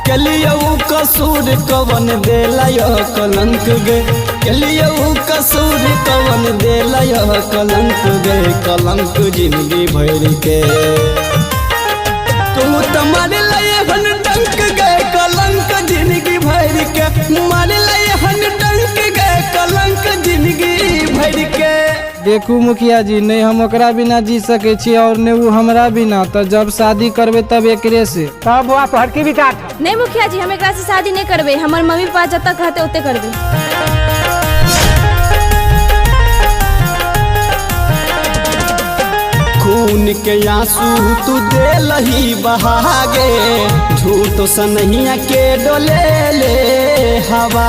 केलियौ कसूर कवन देलय कलंक गे, केलियौ कसूर कवन देलय कलंक गे, कलंक जिंदगी भर के। तू त मारलै हन डंक गे, कलंक जिंदगी भर के, मारलै हन डंक गे, कलंक जिंदगी भर के। देखू मुखिया जी, नहीं हम ओकरा बिना जी सके छी और नहीं वो हमरा बिना, तो जब शादी करबे तब एकरे से। तब बौआ तोहर की विचार छौ? नहीं मुखिया जी, हम एकरा से शादी नहीं करबै, हमर मम्मी पापा जतऽ कहते ओते करबै। खून के आंसू तू देलही बहागे, झूठ सनहिया के डोले ले हवा।